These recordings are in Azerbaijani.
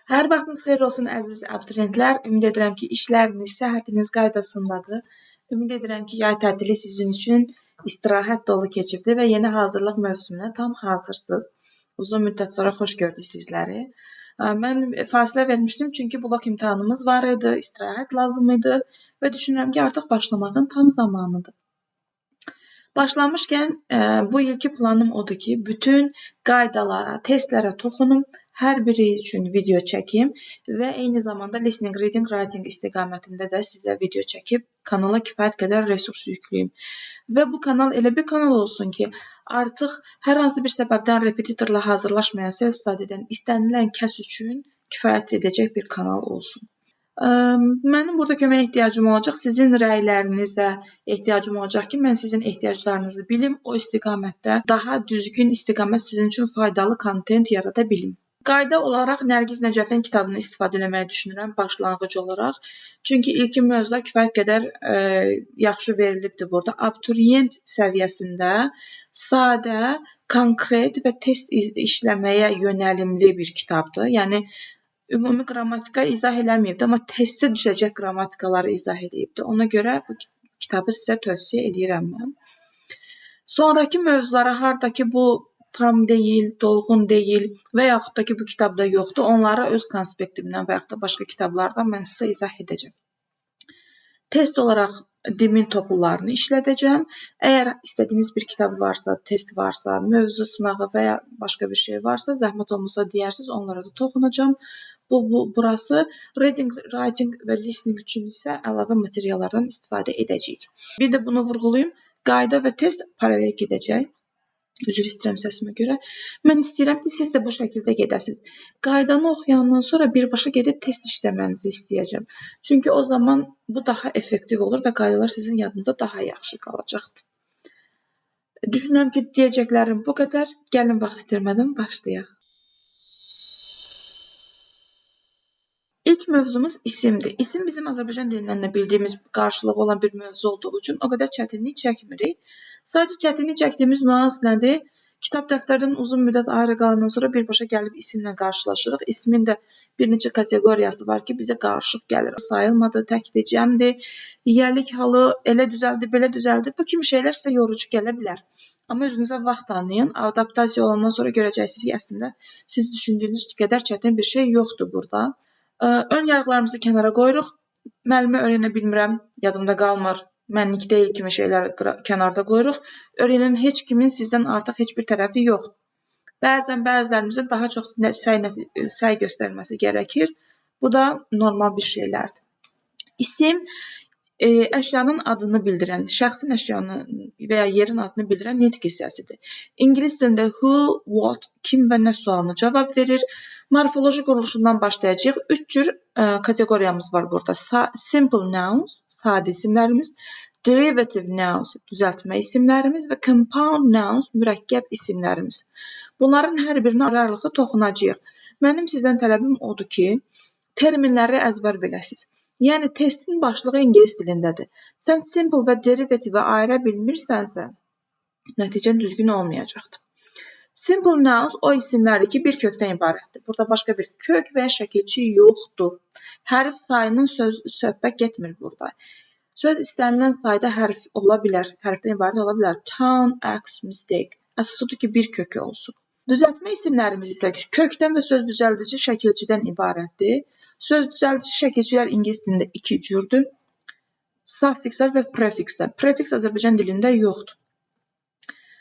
Hər vaxtınız xeyir olsun əziz abituriyentlər. Ümid edirəm ki, işləriniz, səhhətiniz qaydasındadır. Ümid edirəm ki, yay tətili sizin üçün istirahət dolu keçibdir və yeni hazırlıq mövsümünə tam hazırsınız. Uzun müddət sonra xoş gördük sizləri. Mən fasilə vermişdim, çünki blok imtahanımız var idi, istirahət lazım idi və düşünürəm ki, artıq başlamağın tam zamanıdır. Başlamışkən bu ilki planım odur ki, bütün qaydalara, testlərə toxunum, hər biri üçün video çəkim və eyni zamanda listening, reading, writing istiqamətində də sizə video çəkib kanala kifayət qədər resurs yükləyim. Və bu kanal elə bir kanal olsun ki, artıq hər hansı bir səbəbdən repetitorla hazırlaşmayan, self-study-dən istənilən kəs üçün kifayət edəcək bir kanal olsun. Mənim burada köməyə ehtiyacım olacaq, sizin rəylərinizə ehtiyacım olacaq ki, mən sizin ehtiyaclarınızı bilim, o istiqamətdə daha düzgün istiqamət sizin üçün faydalı kontent yarada bilim. Qayda olaraq Nərgiz Nəcəfin kitabını istifadə eləməyi düşünürəm başlanğıc olaraq. Çünki ilkin mövzular kifayət qədər yaxşı verilibdir burada. Abituriyent səviyyəsində sadə, konkret və test işləməyə yönəlimli bir kitabdır. Yəni ümumi qrammatika izah eləməyibdir, amma testə düşəcək qrammatikaları izah edibdir. Ona görə bu kitabı sizə tövsiyə edirəm mən. Sonrakı mövzulara harda ki bu tam deyil, dolğun deyil və yaxud da ki bu kitabda yoxdur, onları öz konspektimdən və yaxud da başqa kitablardan mən sizə izah edəcəm. Test olaraq DİM-in topullarını işlədəcəm. Əgər istədiyiniz bir kitab varsa, test varsa, mövzu sınağı və ya başqa bir şey varsa, zəhmət olmasa deyərsiniz, onlara da toxunacağam. Burası reading, writing və listening üçün isə əlavə materiallardan istifadə edəcəyik. Bir də bunu vurğulayım, qayda və test paralel gedəcək. Üzr istəyirəm səsimə görə. Mən istəyirəm ki, siz də bu şəkildə gedəsiniz. Qaydanı oxuyandan sonra birbaşa gedib test işləmənizi istəyəcəm. Çünki o zaman bu daha effektiv olur və qaydalar sizin yadınıza daha yaxşı qalacaqdır. Düşünürəm ki, deyəcəklərim bu qədər. Gəlin vaxt itirmədən başlayaq. İlk mövzumuz isimdir. İsim bizim Azərbaycan dilindən də bildiyimiz qarşılığı olan bir mövzu olduğu üçün o qədər çətinlik çəkmirik. Sadəcə çətinlik çəkdiyimiz nüans nədir? Kitab dəftərdən uzun müddət ayrı qalandan sonra birbaşa gəlib isimlə qarşılaşırıq. İsmin də bir neçə kateqoriyası var ki, bizə qarışıq gəlir. Sayılmadı, təkdir, cəmdir, yiyəlik halı, elə düzəldi, belə düzəldi. Bu kimi şeylər sizə yorucu gələ bilər. Amma özünüzə vaxt tanıyın. Adaptasiya olandan sonra görəcəksiniz ki, əslində siz düşündüyünüz qədər çətin bir şey yoxdur burada. Ön yarğılarımızı kənara qoyuruq. Müəllimə öyrənə bilmirəm, yadımda qalmır, mənlik deyil kimi şeyləri kənarda qoyuruq. Öyrənən heç kimin sizdən artıq heç bir tərəfi yoxdur. Bəzən bəzilərimizin daha çox səy göstərməsi gərəkir. Bu da normal bir şeylərdir. İsim əşyanın adını bildirən, şəxsin əşyanı və ya yerin adını bildirən nitq hissəsidir. İngilis dilində who, what, kim və nə sualına cavab verir. Morfoloji quruluşundan başlayacağıq. Üç cür kateqoriyamız var burada. Simple nouns, sadə isimlərimiz, derivative nouns, düzəltmə isimlərimiz və compound nouns, mürəkkəb isimlərimiz. Bunların hər birinə ayrı-ayrılıqda toxunacağıq. Mənim sizdən tələbim odur ki, terminləri əzbər biləsiniz. Yəni, testin başlığı ingilis dilindədir. Sən simple və derivative ayıra bilmirsənsə, nəticən düzgün olmayacaqdır. Simple nouns o isimlərdir ki, bir kökdən ibarətdir. Burada başqa bir kök və ya şəkilçi yoxdur. Hərf sayının söhbət getmir burada. Söz istənilən sayda hərf ola bilər, hərfdən ibarət ola bilər. Town, axe, mistake. Əsas odur ki, bir kökü olsun. Düzəltmə isimlərimiz isə kökdən və söz düzəldici şəkilçidən ibarətdir. Söz düzəldici şəkilçilər ingilis dilində iki cürdür. Suffikslər və prefikslər. Prefiks Azərbaycan dilində yoxdur.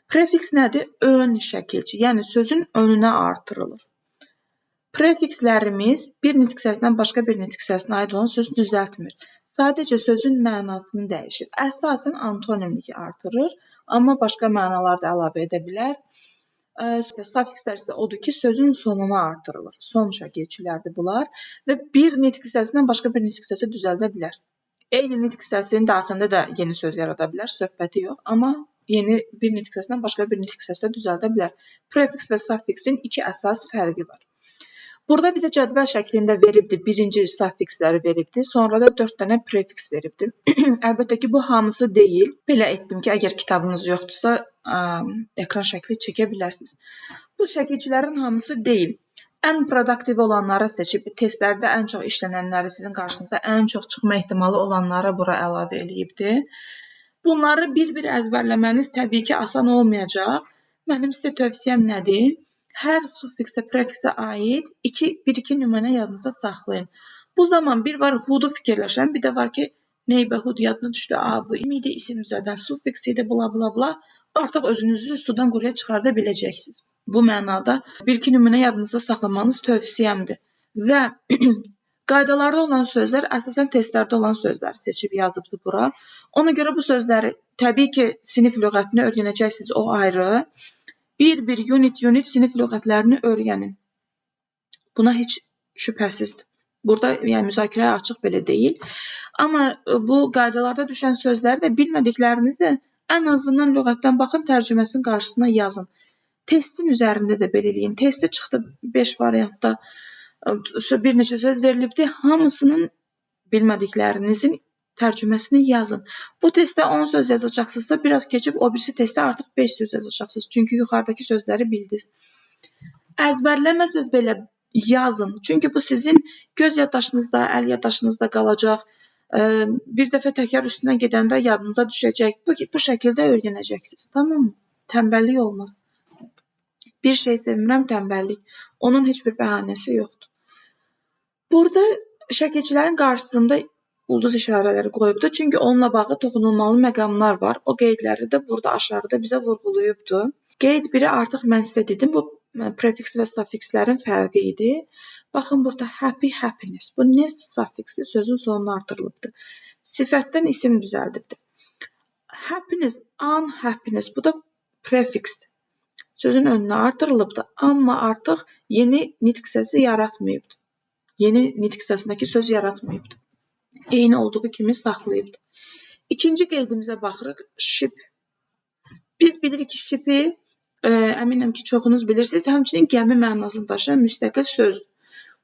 Prefiks nədir? Ön şəkilçi, yəni sözün önünə artırılır. Prefikslərimiz bir nitq hissəsindən başqa bir nitq hissəsinə aid olan sözü düzəltmir. Sadəcə sözün mənasını dəyişir. Əsasən antonimliyi artırır, amma başqa mənalar da əlavə edə bilər. Suffikslər isə odur ki, sözün sonuna artırılır. Son şəkilçilərdir bunlar və bir nitq hissəsindən başqa bir nitq hissəsi düzəldə bilər. Eyni nitq hissəsinin daxilində də yeni söz yarada bilər, söhbəti yox, amma yeni bir nitq hissəsindən başqa bir nitq hissəsi də düzəldə bilər. Prefiks və suffiksin iki əsas fərqi var. Burada bizə cədvəl şəklində veribdir, birinci suffiksləri veribdir, sonra da 4 dənə prefiks veribdir. Əlbəttə ki, bu hamısı deyil. Belə etdim ki, əgər kitabınız yoxdursa, ekran şəkli çəkə bilərsiniz. Bu şəkilçilərin hamısı deyil. Ən produktiv olanları seçib, testlərdə ən çox işlənənləri, sizin qarşınıza ən çox çıxma ehtimalı olanları bura əlavə eləyibdir. Bunları bir-bir əzbərləməniz təbii ki, asan olmayacaq. Mənim sizə tövsiyəm nədir? Hər suffiksə, prefiksə aid bir-iki nümunə yadınızda saxlayın. Bu zaman bir var hudu fikirləşən, bir də var ki, neighborhood yadına düşdü, a, bu idi, isim düzəldən suffiks idi, bla bla bla. Artıq özünüzü sudan quruya çıxarda biləcəksiniz. Bu mənada bir-iki nümunə yadınızda saxlamanız tövsiyəmdir. Və qaydalarda olan sözlər əsasən testlərdə olan sözləri seçib yazıbdır bura. Ona görə bu sözləri təbii ki, sinif lüğətini öyrənəcəksiniz, o ayrı. Bir-bir, unit-unit sinif lüğətlərini öyrənin. Buna heç şübhəsizdir. Burada yəni müzakirəyə açıq belə deyil. Amma bu qaydalarda düşən sözləri də bilmədiklərinizi ən azından lüğətdən baxın, tərcüməsinin qarşısına yazın. Testin üzərində də belə eləyin. Testdə çıxdı 5 variantda bir neçə söz verilibdir. Hamısının bilmədiklərinizin tərcüməsini yazın. Bu testdə 10 söz yazacaqsınızsa, biraz keçib o birisi testdə artıq 5 söz yazacaqsınız. Çünki yuxarıdakı sözləri bildiniz. Əzbərləməsəniz belə yazın. Çünki bu sizin göz yaddaşınızda, əl yaddaşınızda qalacaq. Bir dəfə təkrar üstündən gedəndə yadınıza düşəcək. Bu şəkildə öyrənəcəksiniz. Tamam mı? Tənbəllik olmaz. Bir şey sevmirəm, tənbəllik. Onun heç bir bəhanəsi yoxdur. Burada şəkilçilərin qarşısında ulduz işarələri qoyubdur. Çünki onunla bağlı toxunulmalı məqamlar var. O qeydləri də burada aşağıda bizə vurğulayıbdır. Qeyd biri artıq mən sizə dedim, bu prefiks və suffikslərin fərqi idi. Baxın burada happy, happiness. Bu ness suffiksi sözün sonuna artırılıbdır. Sifətdən isim düzəldibdir. Happiness, unhappiness. Bu da prefiksdir. Sözün önünə artırılıbdır, amma artıq yeni nitq hissəsi yaratmayıbdır. Yeni nitq hissəsindəki söz yaratmayıbdır. Eyni olduğu kimi saxlayıbdır. İkinci qeydimizə baxırıq. Ship. Biz bilirik ki, ship'i əminəm ki, çoxunuz bilirsiniz, həmçinin gəmi mənasını daşıyan müstəqil sözdür.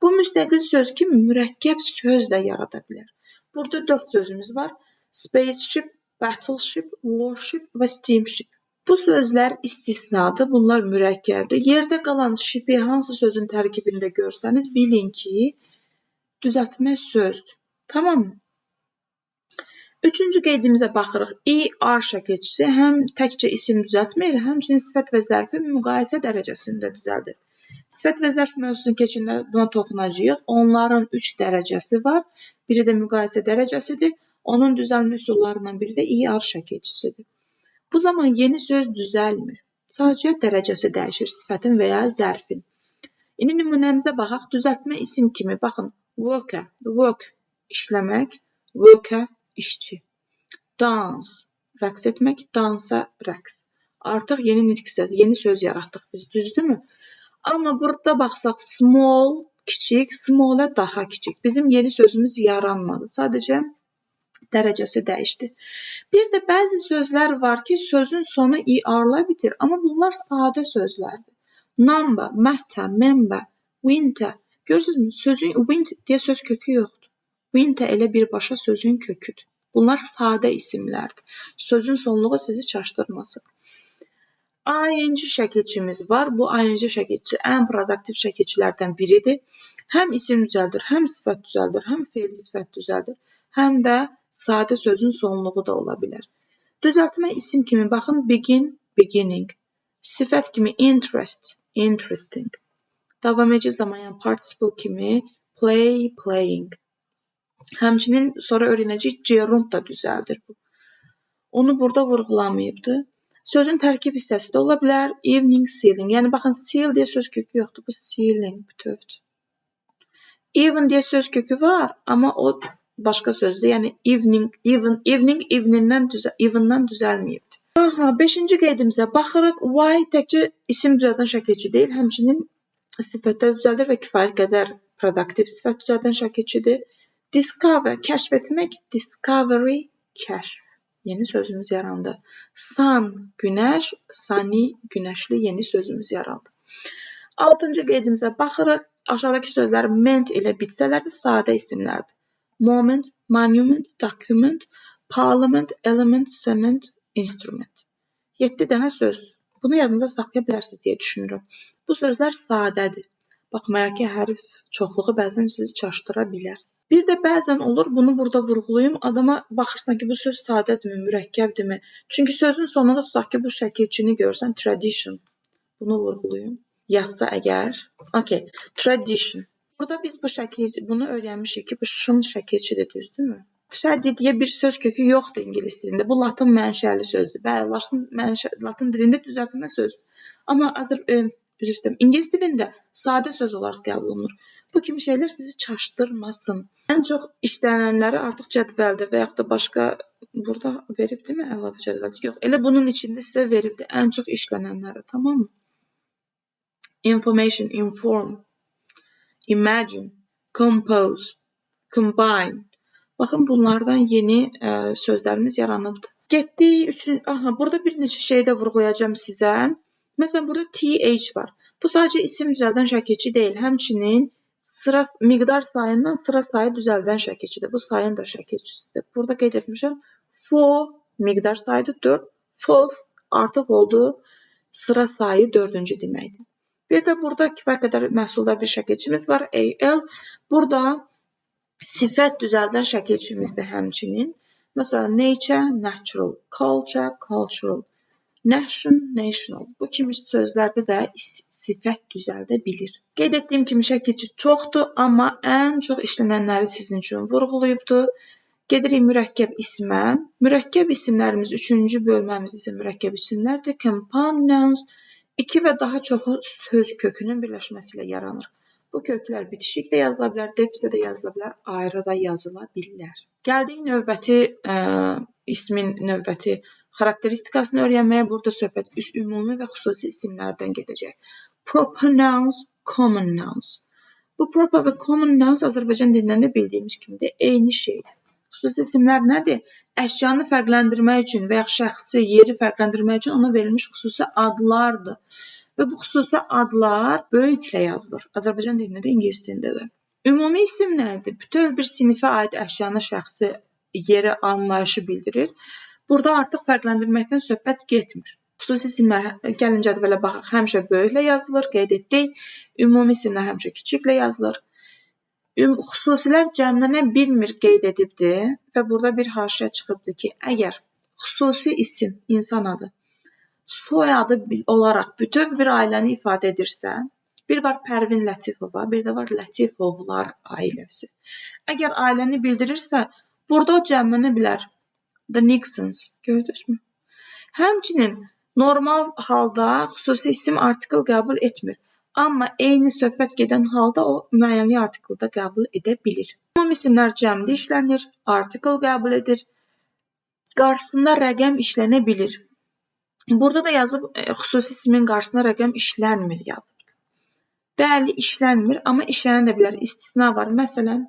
Bu müstəqil söz kimi mürəkkəb söz də yarada bilər. Burada 4 sözümüz var. Spaceship, battleship, warship və steamship. Bu sözlər istisnadır, bunlar mürəkkəbdir. Yerdə qalan ship'i hansı sözün tərkibində görsəniz, bilin ki, düzəltmə sözdür. Tamam mı? Üçüncü qeydimizə baxırıq. ER şəkilçisi həm təkcə isim düzəltmir, həmçinin sifət və zərfi müqayisə dərəcəsində düzəldir. Sifət və zərf mövzusunu keçəndə buna toxunacağıq. Onların 3 dərəcəsi var. Biri də müqayisə dərəcəsidir. Onun düzəlmə üsullarından biri də ER şəkilçisidir. Bu zaman yeni söz düzəlmir. Sadəcə dərəcəsi dəyişir sifətin və ya zərfin. İndi nümunəmizə baxaq. Düzəltmə isim kimi. Baxın, worker, work işləmək, worker işçi. Dance, rəqs etmək, dansa rəqs. Artıq yeni nitq hissəsi, yeni söz yaratdıq biz, düzdürmü? Amma burada baxsaq small, kiçik, smallə daha kiçik. Bizim yeni sözümüz yaranmadı. Sadəcə dərəcəsi dəyişdi. Bir də bəzi sözlər var ki, sözün sonu ER-la bitir, amma bunlar sadə sözlərdir. Number, matter, member, winter. Görürsünüzmü? Sözün wind deyə söz kökü yoxdur. Winter elə birbaşa sözün köküdür. Bunlar sadə isimlərdir. Sözün sonluğu sizi çaşdırmasın. ING şəkilçimiz var. Bu ING şəkilçi ən produktiv şəkilçilərdən biridir. Həm isim düzəldir, həm sifət düzəldir, həm fe'li sifət düzəldir, həm də sadə sözün sonluğu da ola bilər. Düzəltmə isim kimi baxın begin, beginning. Sifət kimi interest, interesting. Davam edici zaman, yəni participle kimi play, playing. Həmçinin sonra öyrənəcəyik gerund da düzəldir bu. Onu burada vurğulamayıbdır. Sözün tərkib hissəsi də ola bilər. Evening, ceiling. Yəni baxın seal deyə söz kökü yoxdur. Bu ceiling bütövdür. Even deyə söz kökü var, amma o başqa sözdür. Yəni evening, even, evening, eveningdən even'dan düzəlməyibdir. Aha, 5-ci qeydimizə baxırıq. Y təkcə isim düzəldən şəkilçi deyil, həmçinin sifətdə düzəldir və kifayət qədər produktiv sifət düzəldən şəkilçidir. Discover, kəşf etmək, discovery, kəşf. Yeni sözümüz yarandı. Sun, günəş, sunny, günəşli yeni sözümüz yarandı. 6-cı qeydimizə baxırıq. Aşağıdakı sözlər ment ilə bitsələr də sadə isimlərdir. Moment, monument, document, parliament, element, cement, instrument. 7 dənə söz. Bunu yadınıza saxlaya bilərsiniz deyə düşünürəm. Bu sözlər sadədir. Baxmayaraq ki, hərf çoxluğu bəzən sizi çaşdıra bilər. Bir də bəzən olur, bunu burada vurğulayım, adama baxırsan ki, bu söz sadədirmi, mürəkkəbdirmi? Çünki sözün sonunda tutaq ki, bu şəkilçini görsən, tradition, bunu vurğulayım. Yazsa əgər, okey, tradition. Burada biz bu şəkil, bunu öyrənmişik ki, bu şın şəkilçidir, düzdürmü? Tradi deyə bir söz kökü yoxdur ingilis dilində. Bu latın mənşəli sözdür. Bəli, latın dilində düzəltmə sözdür. Amma üzr istəyirəm, ingilis dilində sadə söz olaraq qəbul olunur. Bu kimi şeylər sizi çaşdırmasın. Ən çox işlənənləri artıq cədvəldə və yaxud da başqa burada veribdirmi əlavə cədvəldə? Yox, elə bunun içində sizə veribdir ən çox işlənənləri, tamam mı? Information, inform, imagine, compose, combine. Baxın, bunlardan yeni sözlərimiz yaranıbdır. Getdik üçün, aha, burada bir neçə şey də vurğulayacağım sizə. Məsələn, burada TH var. Bu sadəcə isim düzəldən şəkilçi deyil, həmçinin sıra, miqdar sayından sıra sayı düzəldən şəkilçidir. Bu sayın da şəkilçisidir. Burada qeyd etmişəm, 4 miqdar sayıdır, 4, fourth artıq oldu, sıra sayı 4-cü deməkdir. Bir də burada kifayət qədər məhsuldar bir şəkilçimiz var, AL. Burada sifət düzəldən şəkilçimizdir həmçinin. Məsələn, nature, natural, culture, cultural, nation, national. Bu kimi sözlərdə də sifət düzəldə bilir. Qeyd etdiyim kimi şəkilçi çoxdur, amma ən çox işlənənləri sizin üçün vurğulayıbdır. Gedirik mürəkkəb ismə. Mürəkkəb isimlərimiz, üçüncü bölməmiz isə mürəkkəb isimlərdir. Compound nouns, iki və daha çoxu söz kökünün birləşməsi ilə yaranır. Bu köklər bitişik də yazıla bilər, defisdə də yazıla bilər, ayrı da yazıla bilər. Gəldik növbəti ismin növbəti xarakteristikasını öyrənməyə. Burada söhbət ümumi və xüsusi isimlərdən gedəcək. Proper nouns, common nouns. Bu proper və common nouns Azərbaycan dilindən də bildiyimiz kimidir, eyni şeydir. Xüsusi isimlər nədir? Əşyanı fərqləndirmək üçün və yaxud şəxsi, yeri fərqləndirmək üçün ona verilmiş xüsusi adlardır. Və bu xüsusi adlar böyüklə yazılır. Azərbaycan dilində də, ingilis dilində də. Ümumi isim nədir? Bütöv bir sinifə aid əşyanı, şəxsi, yeri, anlayışı bildirir. Burada artıq fərqləndirməkdən söhbət getmir. Xüsusi isimlər, gəlin cədvələ baxaq, həmişə böyüklə yazılır, qeyd etdik. Ümumi isimlər həmişə kiçiklə yazılır. Xüsusilər cəmlənə bilmir qeyd edibdir və burada bir haşiyə çıxıbdır ki, əgər xüsusi isim, insan adı, soyadı olaraq bütöv bir ailəni ifadə edirsə, bir var Pərvin Lətifova, bir də var Lətifovlar ailəsi. Əgər ailəni bildirirsə, burada o cəmlənə bilər. The Nixons, gördünüzmü? Həmçinin normal halda xüsusi isim artikl qəbul etmir. Amma eyni söhbət gedən halda o müəyyənlik artiklı da qəbul edə bilir. Ümumi isimlər cəmdə işlənir, artikl qəbul edir, qarşısında rəqəm işlənə bilir. Burada da yazıb xüsusi ismin qarşısına rəqəm işlənmir yazıbdır. Bəli, işlənmir, amma işlənə də bilər. İstisna var. Məsələn,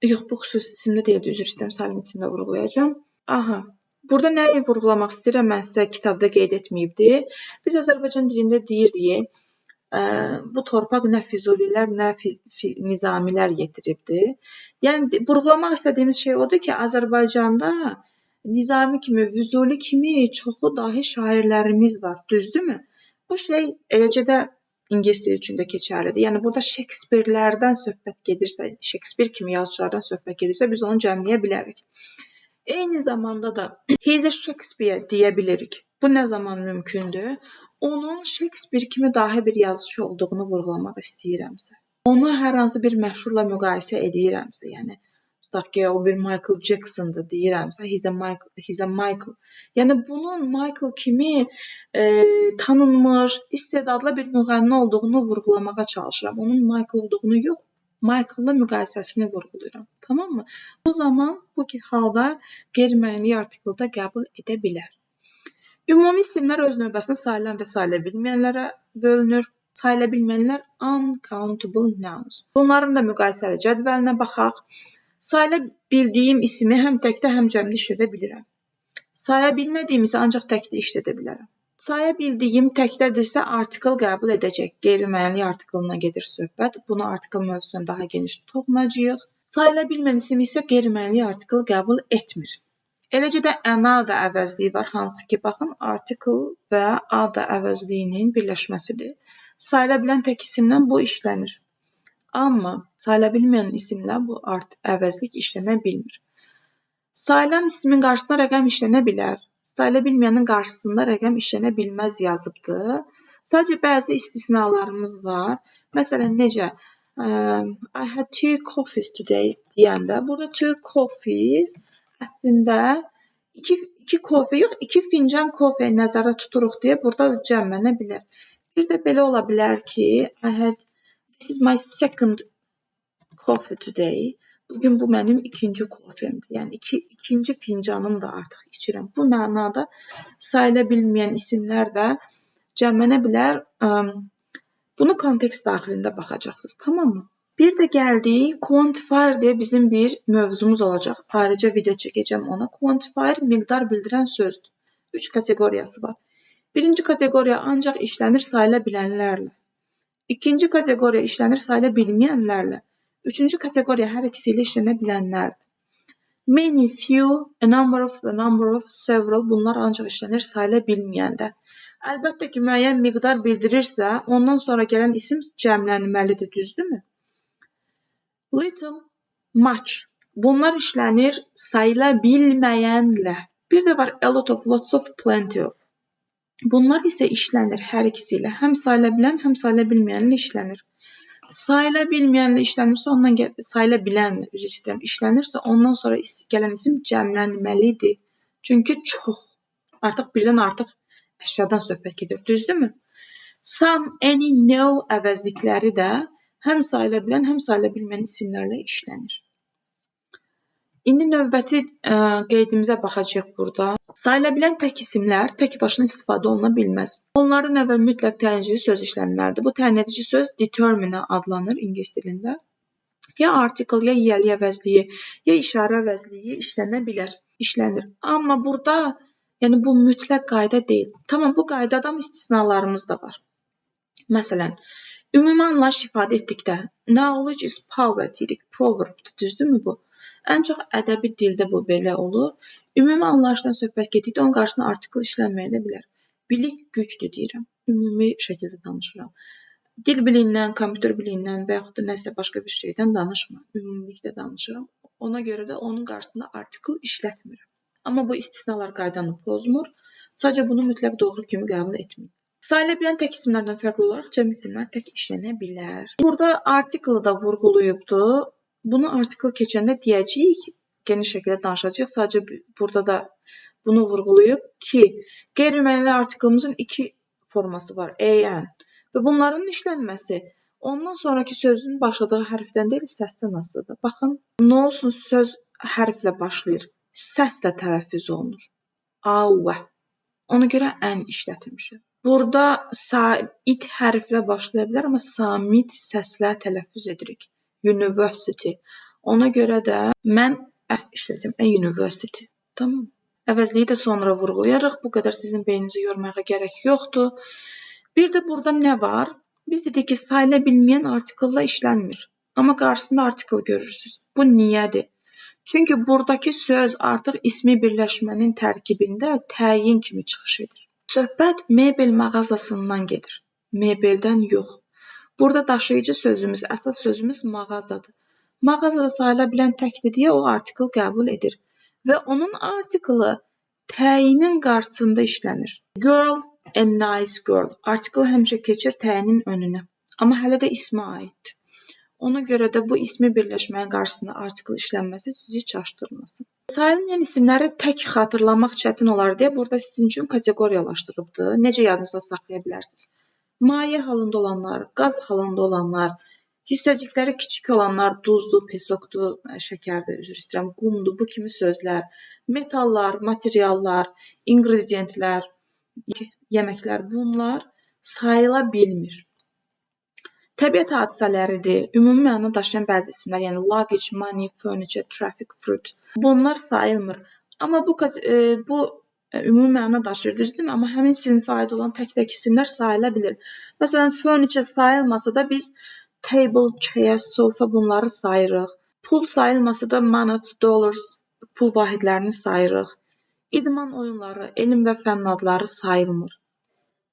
yox, bu xüsusi isimdə deyildi, üzr istəyirəm, salim isimdə vurğulayacağam. Aha, burada nəyi vurğulamaq istəyirəm, mən sizə kitabda qeyd etməyibdi. Biz Azərbaycan dilində deyirdik, bu torpaq nə Füzulilər, nə Nizamilər yetiribdi. Yəni, vurğulamaq istədiyimiz şey odur ki, Azərbaycanda Nizami kimi, Füzuli kimi çoxlu dahi şairlərimiz var, düzdürmü? Bu şey eləcə də ingilis dili üçün də keçərlidir. Yəni, burada Şekspirlərdən söhbət gedirsə, Şekspir kimi yazıçılardan söhbət gedirsə, biz onu cəmləyə bilərik. Eyni zamanda da he is a Shakespeare deyə bilirik. Bu nə zaman mümkündür? Onun Şekspir kimi dahi bir yazıçı olduğunu vurğulamaq istəyirəmsə, onu hər hansı bir məşhurla müqayisə edirəmsə, yəni tutaq ki, o bir Michael Jackson'dır deyirəmsə, he's a Michael, he's a Michael. Yəni bunun Michael kimi tanınmış, istedadlı bir müğənni olduğunu vurğulamağa çalışıram. Onun Michael olduğunu yox, Michael'la müqayisəsini vurğulayıram. Tamam mı? O zaman bu ki halda qeyri-müəyyənlik artiklı da qəbul edə bilər. Ümumi isimlər öz növbəsində sayılan və sayıla bilməyənlərə bölünür. Sayıla bilməyənlər uncountable nouns. Bunların da müqayisəli cədvəlinə baxaq. Sayıla bildiyim ismi həm təkdə, həm cəmdə işlədə bilirəm. Saya bilmədiyim isə ancaq təkdə işlədə bilərəm. Saya bildiyim təkdədirsə artikl qəbul edəcək. Qeyri-müəyyənlik artiklına gedir söhbət. Bunu artikl mövzusuna daha geniş toxunacağıq. Sayıla bilməyən isim isə qeyri-müəyyənlik artikl qəbul etmir. Eləcə də ən-a da əvəzliyi var, hansı ki, baxın, artikl və a da əvəzliyinin birləşməsidir. Sayıla bilən tək isimlə bu işlənir. Amma sayıla bilməyən isimlə bu əvəzlik işlənə bilmir. Sayılan ismin qarşısında rəqəm işlənə bilər. Sayıla bilməyənin qarşısında rəqəm işlənə bilməz yazıbdır. Sadəcə bəzi istisnalarımız var. Məsələn, necə? I had 2 coffees today deyəndə, burada 2 coffees əslində iki kofe yox, 2 fincan kofe nəzərdə tuturuq deyə burada cəmlənə bilər. Bir də belə ola bilər ki, this is my second coffee today. Bugün bu mənim ikinci kofemdir. Yəni ikinci fincanım da artıq içirəm. Bu mənada sayıla bilməyən isimlər də cəmlənə bilər. Bunu kontekst daxilində baxacaqsınız, tamam mı? Bir də gəldik, quantifier deyə bizim bir mövzumuz olacaq. Ayrıca video çəkəcəm ona. Quantifier miqdar bildirən sözdür. 3 kateqoriyası var. Birinci kateqoriya ancaq işlənir sayıla bilənlərlə. İkinci kateqoriya işlənir sayıla bilməyənlərlə. Üçüncü kateqoriya hər ikisi ilə işlənə bilənlərdir. Many, few, a number of, the number of, several bunlar ancaq işlənir sayıla bilməyəndə. Əlbəttə ki, müəyyən miqdar bildirirsə, ondan sonra gələn isim cəmlənməlidir, düzdürmü? Little, much. Bunlar işlənir sayıla bilməyənlə. Bir də var a lot of, lots of, plenty of. Bunlar isə işlənir hər ikisi ilə. Həm sayıla bilən, həm sayıla bilməyənlə işlənir. Sayıla bilməyənlə işlənirsə, ondan sayıla bilənlə, üzr istəyirəm, işlənirsə, ondan sonra gələn isim cəmlənməlidir. Çünki çox, artıq birdən artıq əşyadan söhbət gedir, düzdürmü? Some, any, no əvəzlikləri də həm sayıla bilən, həm sayıla bilməyən isimlərlə işlənir. İndi növbəti qeydimizə baxacağıq burada. Sayıla bilən tək isimlər tək başına istifadə oluna bilməz. Onlardan əvvəl mütləq təyin edici söz işlənməlidir. Bu təyin edici söz determine adlanır ingilis dilində. Ya article, ya yiyəli əvəzliyi, ya işarə əvəzliyi işlənə bilər, işlənir. Amma burada yəni bu mütləq qayda deyil. Tamam, bu qaydadan istisnalarımız da var. Məsələn, ümumi anlayış ifadə etdikdə knowledge is power deyirik, proverbdir, düzdürmü bu? Ən çox ədəbi dildə bu belə olur. Ümumi anlayışdan söhbət getdikdə onun qarşısına artikel işlənməyə də bilər. Bilik gücdür deyirəm. Ümumi şəkildə danışıram. Dil biliyindən, kompüter biliyindən və yaxud da nəsə başqa bir şeydən danışmıram. Ümumilikdə danışıram. Ona görə də onun qarşısında artikel işlətmirəm. Amma bu istisnalar qaydanı pozmur. Sadəcə bunu mütləq doğru kimi qəbul etməyin. Sayıla bilən tək isimlərdən fərqli olaraq cəm isimlər tək işlənə bilər. Burada article da vurğulayıbdır. Bunu artikel keçəndə deyəcəyik, geniş şəkildə danışacağıq. Sadəcə burada da bunu vurğulayıb ki, qeyri-müəyyən artiklımızın 2 forması var, an və bunların işlənməsi ondan sonraki sözün başladığı hərfdən deyil, səsdən asılıdır. Baxın, nə olsun söz hərflə başlayır, səslə tələffüz olunur. A, V. Ona görə ən işlətmişik. Burada it hərflə başlaya bilər, amma samit səslə tələffüz edirik. University. Ona görə də mən ə işlədim. A university. Tamam. Əvəzliyi də sonra vurğulayarıq. Bu qədər sizin beyninizi yormağa gərək yoxdur. Bir də burada nə var? Biz dedik ki, sayıla bilməyən artiklla işlənmir. Amma qarşısında artikl görürsünüz. Bu niyədir? Çünki buradakı söz artıq ismi birləşmənin tərkibində təyin kimi çıxış edir. Söhbət mebel mağazasından gedir. Mebeldən yox. Burada daşıyıcı sözümüz, əsas sözümüz mağazadır. Mağazada sayıla bilən təkdir deyə o artikl qəbul edir. Və onun artiklı təyinin qarşısında işlənir. Girl, a nice girl. Artikl həmişə keçir təyinin önünə. Amma hələ də ismə aiddir. Ona görə də bu ismi birləşmənin qarşısında artikl işlənməsi sizi çaşdırmasın. Sayılmayan isimləri tək xatırlamaq çətin olar deyə burada sizin üçün kateqoriyalaşdırıbdır. Necə yadınızda saxlaya bilərsiniz? Maye halında olanlar, qaz halında olanlar, hissəcikləri kiçik olanlar, duzdur, pesokdur, şəkərdir, üzr istəyirəm, qumdur, bu kimi sözlər, metallar, materiallar, ingrediyentlər, yeməklər, bunlar sayıla bilmir. Təbiət hadisələridir, ümumi məna daşıyan bəzi isimlər, yəni luggage, money, furniture, traffic, fruit, bunlar sayılmır. Amma bu ümumi məna daşıyır, düzdürmü? Amma həmin sinifə aid olan tək-tək isimlər sayıla bilir. Məsələn, furniture sayılmasa da biz table, chair, sofa bunları sayırıq. Pul sayılmasa da manats, dollars, pul vahidlərini sayırıq. İdman oyunları, elm və fənn adları sayılmır.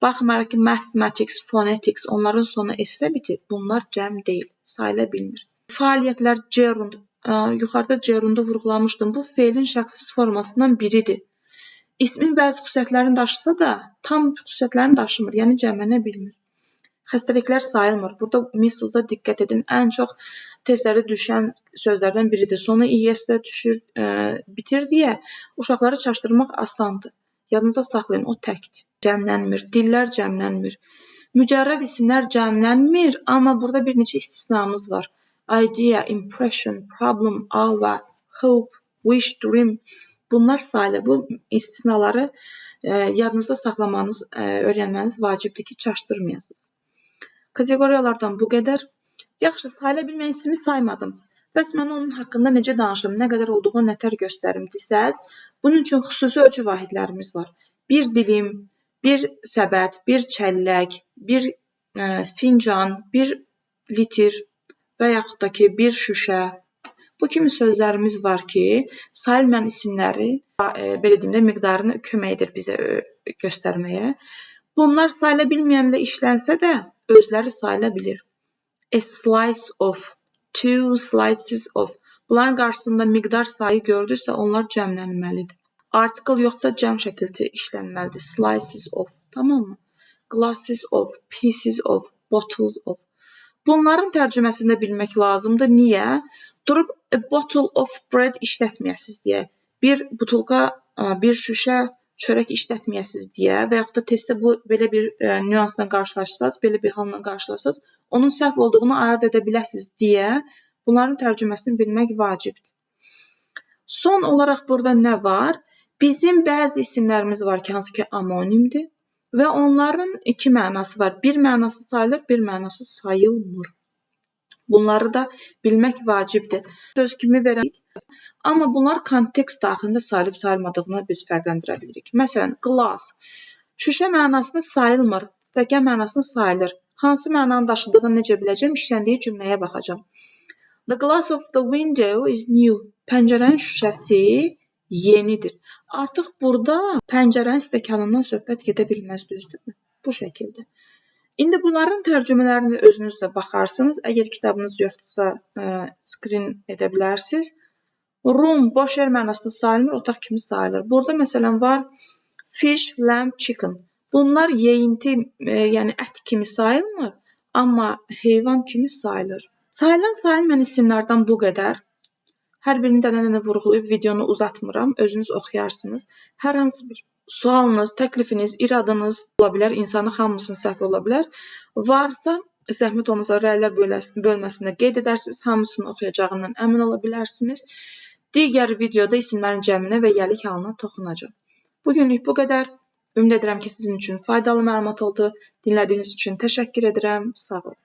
Baxmayaraq ki, mathematics, phonetics, onların sonu S-də bitir. Bunlar cəm deyil, sayıla bilmir. Fəaliyyətlər gerund, yuxarıda gerundu vurğulamışdım. Bu feilin şəxssiz formasından biridir. İsmin bəzi xüsusiyyətlərini daşısa da, tam xüsusiyyətlərini daşımır, yəni cəmlənə bilmir. Xəstəliklər sayılmır. Burada measles-a diqqət edin. Ən çox testlərdə düşən sözlərdən biridir. Sonu IS-də düşür, bitir deyə uşaqları çaşdırmaq asandır. Yadınızda saxlayın, o təkdir. Cəmlənmir. Dillər cəmlənmir. Mücərrəd isimlər cəmlənmir, amma burada bir neçə istisnamız var. Idea, impression, problem, hour, hope, wish, dream. Bunlar sayılır. Bu istisnaları yadınızda saxlamanız, öyrənməniz vacibdir ki, çaşdırmayasınız. Kateqoriyalardan bu qədər. Yaxşı, sayıla bilməyən ismi saymadım. Bəs mən onun haqqında necə danışım, nə qədər olduğunu nətər göstərim desəz, bunun üçün xüsusi ölçü vahidlərimiz var. Bir dilim, bir səbət, bir çəllək, bir fincan, bir litr və yaxud da ki, bir şüşə. Bu kimi sözlərimiz var ki, sayılmayan isimləri, belə deyim də, miqdarını kömək edir bizə göstərməyə. Bunlar sayıla bilməyənlə işlənsə də, özləri sayıla bilir. A slice of, two slices of. Bunların qarşısında miqdar sayı gördünüzsə, onlar cəmlənməlidir. Article yoxsa cəm şəkildə işlənməlidir. Slices of, tamam mı? Glasses of, pieces of, bottles of. Bunların tərcüməsini də bilmək lazımdır. Niyə? Durub a bottle of bread işlətməyəsiniz deyə, bir butulka, bir şüşə çörək işlətməyəsiniz deyə və yaxud da testdə bu belə bir nüansla qarşılaşsanız, belə bir halla qarşılaşsanız, onun səhv olduğunu ayırd edə biləsiniz deyə bunların tərcüməsini bilmək vacibdir. Son olaraq burada nə var? Bizim bəzi isimlərimiz var ki, hansı ki amonimdir və onların iki mənası var. Bir mənası sayılır, bir mənası sayılmır. Bunları da bilmək vacibdir. Söz kimi verək, amma bunlar kontekst daxilində sayılıb sayılmadığını biz fərqləndirə bilirik. Məsələn, glass şüşə mənasında sayılmır, stəkan mənasında sayılır. Hansı mənanı daşıdığını necə biləcəm? İşləndiyi cümləyə baxacağam. The glass of the window is new. Pəncərənin şüşəsi yenidir. Artıq burada pəncərənin stəkanından söhbət gedə bilməz, düzdürmü? Bu şəkildə. İndi bunların tərcümələrini özünüz də baxarsınız. Əgər kitabınız yoxdursa, screen edə bilərsiniz. Room boş yer mənasında sayılmır, otaq kimi sayılır. Burada məsələn var fish, lamb, chicken. Bunlar yeyinti, yəni ət kimi sayılmır, amma heyvan kimi sayılır. Sayılan sayılmayan isimlərdən bu qədər. Hər birini dənə-dənə vurğulayıb videonu uzatmıram. Özünüz oxuyarsınız. Hər hansı bir sualınız, təklifiniz, iradınız ola bilər, insanı hamısının səhvi ola bilər. Varsa, zəhmət olmasa rəylər bölməsində qeyd edərsiniz. Hamısını oxuyacağımdan əmin ola bilərsiniz. Digər videoda isimlərin cəminə və yəlik halına toxunacağam. Bugünlük bu qədər. Ümid edirəm ki, sizin üçün faydalı məlumat oldu. Dinlədiyiniz üçün təşəkkür edirəm. Sağ olun.